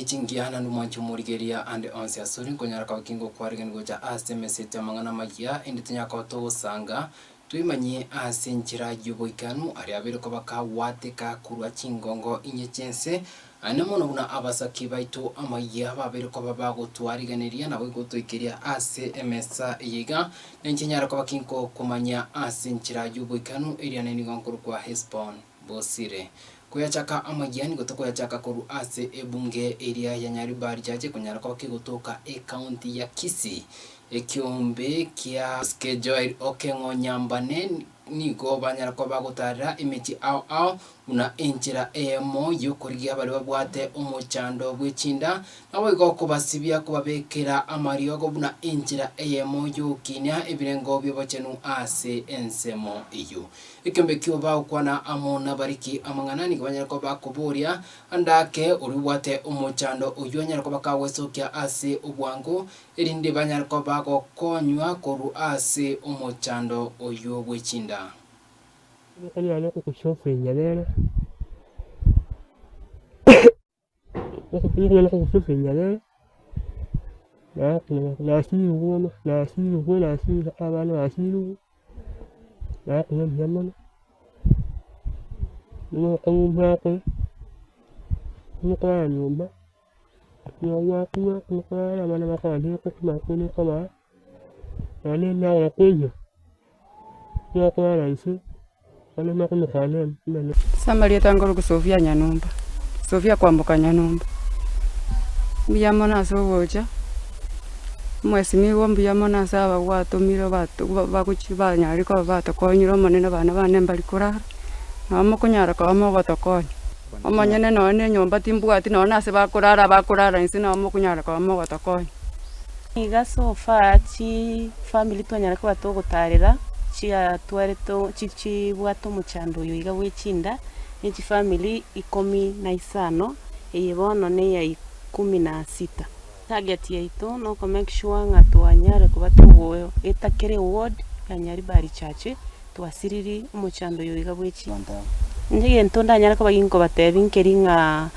Chingiya naende omwanchi omorigereria ande onsi asore, nkonyara koba ki ngokwarigania gocha ase emeseti y'amang'ana amayia, inde tonyare koba togosanga, twemanyie ase enchera y'oboikeranu, aria abeire koba kagwateka korwa chingongo inye chi'ense, Naende mono buna abasake baito amayia babeire koba bagotwarigeneria naboigo gotoikeria ase emesa eye iga, na inche nyare koba ki nkokomanyia ase enchera y'oboikeranu, eria nigo nkorokwa Hesbon. Bosire. Koyachaka amayia nigo tokoyachaka korwa ase ebunge eria ya Nyaribari Church ekonyara koba kegotoka ecounty ya Kisii. Ekiombe kia SK Joel Okeng'o Nyambane nigo banyara koba bagotarera emechie ao ao buna enchera eyemo yokorigia baria babwate omochando bwe chinda Naboigo kobasibia kobabekera amariogo buna enchera eyemo y'ogokinia ebirengo bi'obochenu ase ensemo eyio. Ekeombe ekio bagokwana amo nabariki amang'ana nigo banyare koba bakoboria ande ake oria obwate omochando oyio anyare koba kagwesokia ase obwango, erinde banyare koba bagokonywa korwa ase omochando oyio bwe chinda. Ase amarieta nkorokwa Sophia Nyanumba, Sophia kwamboka Nyanumba. Mbuya mono ase ogocha, omwesimigwa mbuya mono ase aba gwatomire bato bagochi banyarire koba batokonyire omonene abana bane mbari korara, nabo mokonyara koba mogotokonya. Omonyene nonye na enyomba timbwati nonye na ase bakorara bakorara inse nabo mokonyara koba mogotokonya. Iga so far chifamiri twanyara koba togotarera, chiatwarete chibwate omochando oyo iga bwe chinda, ne chifamiri ikomi na isano, eye bono ne ya ikomi na sita. Target yaito na oko make sure ng'a twanyare koba togoeta kera eward ya Nyaribari Church, twasiriri omochando oyo iga bwe chinda. Inche egento ndanyare koba ginkobatebia nkeri ng'a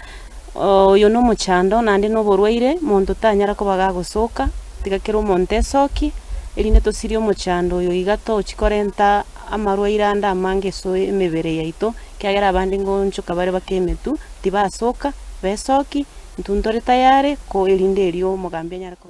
oyo na omochando naende na oborwaire, monto tanyara koba gagosoka, tiga kera omonto esokie, erinde tosirie omochando oyo iga tochi korenta amarwaire ande amange ase emebere yaito, ekiagera abande ngoonchoka bare bake emetwe, tibasoka, besokie, intwe ntore tayari, ko erinde erio omogambi anyare.